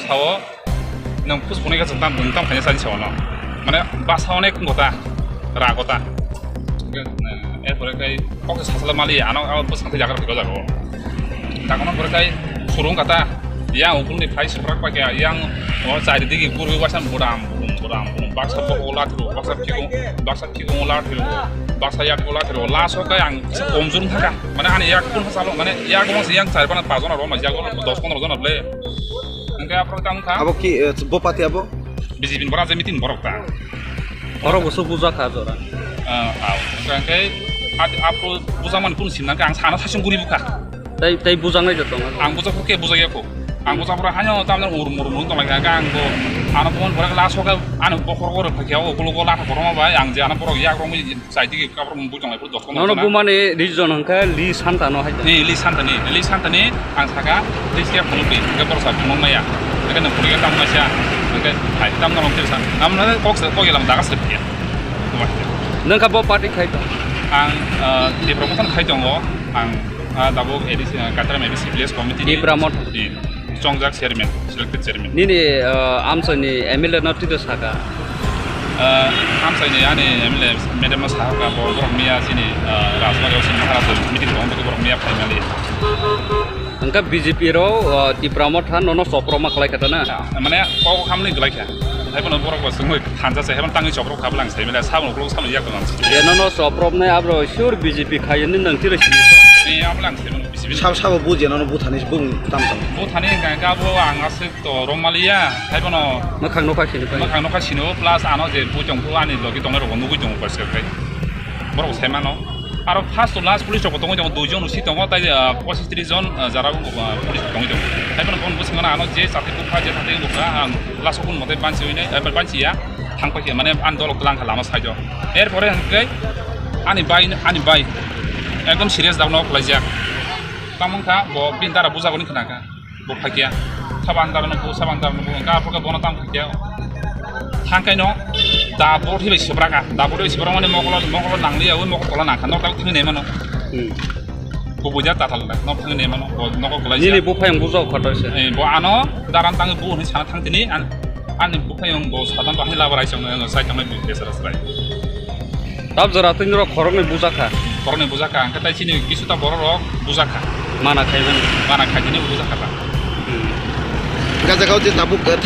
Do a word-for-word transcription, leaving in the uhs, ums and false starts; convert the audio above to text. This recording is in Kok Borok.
Sao, nwng phus phunui khe chwng tam, nwng tam khaina sani sao no. Mane basa onek wngkha ta, ra kota. Erpore kai kok se sasala mali, ano, ano bwsang thai jagar phikha jago. Dakono pore kai surung kata, yang ukulni phai suprak paikha, yang o chari digi gurui wasan budam, budum, budam, budum, baksa pok ola thiru, baksa phikung, baksa phikung ola thiru, baksa yak ola thiru, last o kai ang kisa komjur thaka. Mane ani yak kun salo, mane yak mos yang chari pana pajon aro, ma yak dos pondro jon ble. Hingke aphro tang kha. Abo ki, eh, bo party abo? B J P ni borok je meeting borok ta. Oro bo so buja kha jora. Ah, ah. Hingke at-, aphro buja man kun sim nang kha, ang sana sasung guri bukha. Tai, tai buja ngai joto. Ang buja ke buja ya ko. Ang buja pura hanyo tam urum urum urum tong lai kha ang ko. Ano pon borok last o kha, ano bokhor ko rwpha kya o, kulo ko latha korma bai, ang je ano borok yak rong Saitigi kabrok mung bujang lai pura dot kono Nono sana. Bumani region hwnkhe Li Santa no hai. Ni Li Santa ni, Li Santa ni ang saka Li sia phunuk di, hwnkhe borok sa phunuk maya. Hwnkhe nwng phunuk ya tamo naisa, hwnkhe hai tamo nang khe sa. Namna kok sa kok yalam daga sep ya. Nang kha bo party khai tong? Ang, eh, Tipra Motha khai tongo, ang, ah, tabuk A D C, eh, Kaitara A D C village committee ni Tipra Motha. Ni. Chongjak chairman, selected chairman. Nini, ah, amchaini M L A no tito saka? Ah, amchaini ani M L A madam no saka bo borok miya chini, ah, Rajbari o sini Maharaj meeting tong borok miya phaimali. Hwnkhe B J P rok, ah, Tipra Motha nono chopropma khlai kha ta na? Mane kok hamni glai kha. Hai bono borok bo sungwi thansa se, hai bono tangwi choprop kha bwlang se, mele sabon uklok sabon yak tong. Je nono chopropnai abro sure B J P khai ni nang tiro sini. Ni ablang se bono. Sab sabo buji nono buthani bung tam tam. Buthani hwnkha hwnkhe abo ang aswk to romaliya, hai bono Mwkhang nokha sini pai. Mwkhang nokha sino, plus ano je bui tongkhu ani logi tongnai rokbo nugui tongo koisa khai. Borok sai mano. Aro first to last police rokbo tongwi tongo, dui jon usi tongo, tai, ah, pochish tris jon, ah, jara, ah, police tongwi tongo. Hai bono bono bwskango ano je chati bukha, je chati bukha, ang last o kun mote banchi oinai, eh, banchi ya, thang paikhe mane ani dolok tlang kha lama side o. Er pore hwnkhe ani bai, ani bai ekdom serious daw nok laijak. Tamo wngkha bo bini dara bujagoni khna kha, bo phaikia. Saban dara no bo, saban dara no bo, wngkha aphuru khe bono tamo phaikia. Thangkai no da bo thwi bai sibra kha, da bo thwi bai sibra mani mokolo, mokolo nangli ya, ui mokol tola nangkha, nok thangwi naimano. Hmm. Bo buja tatal da, nok thangwi naimano, bo nok kolai. Nini bo phayang bujak kha toise. Eh, bo ano daran tangwi bo hwnwi sana thangtini, an-, ani bo phayang bo sadan bahai labarai chong, sai tongmai bo besara srai. Tab jora twi norok khoroknwi bujakha. Khoroknwi bujakha, hwnkhe tai chini kisuta bororok bujakha. Mana khaimani. Mana khaitini bujakha ta. Hmm. Gajagao je tabuk, eh,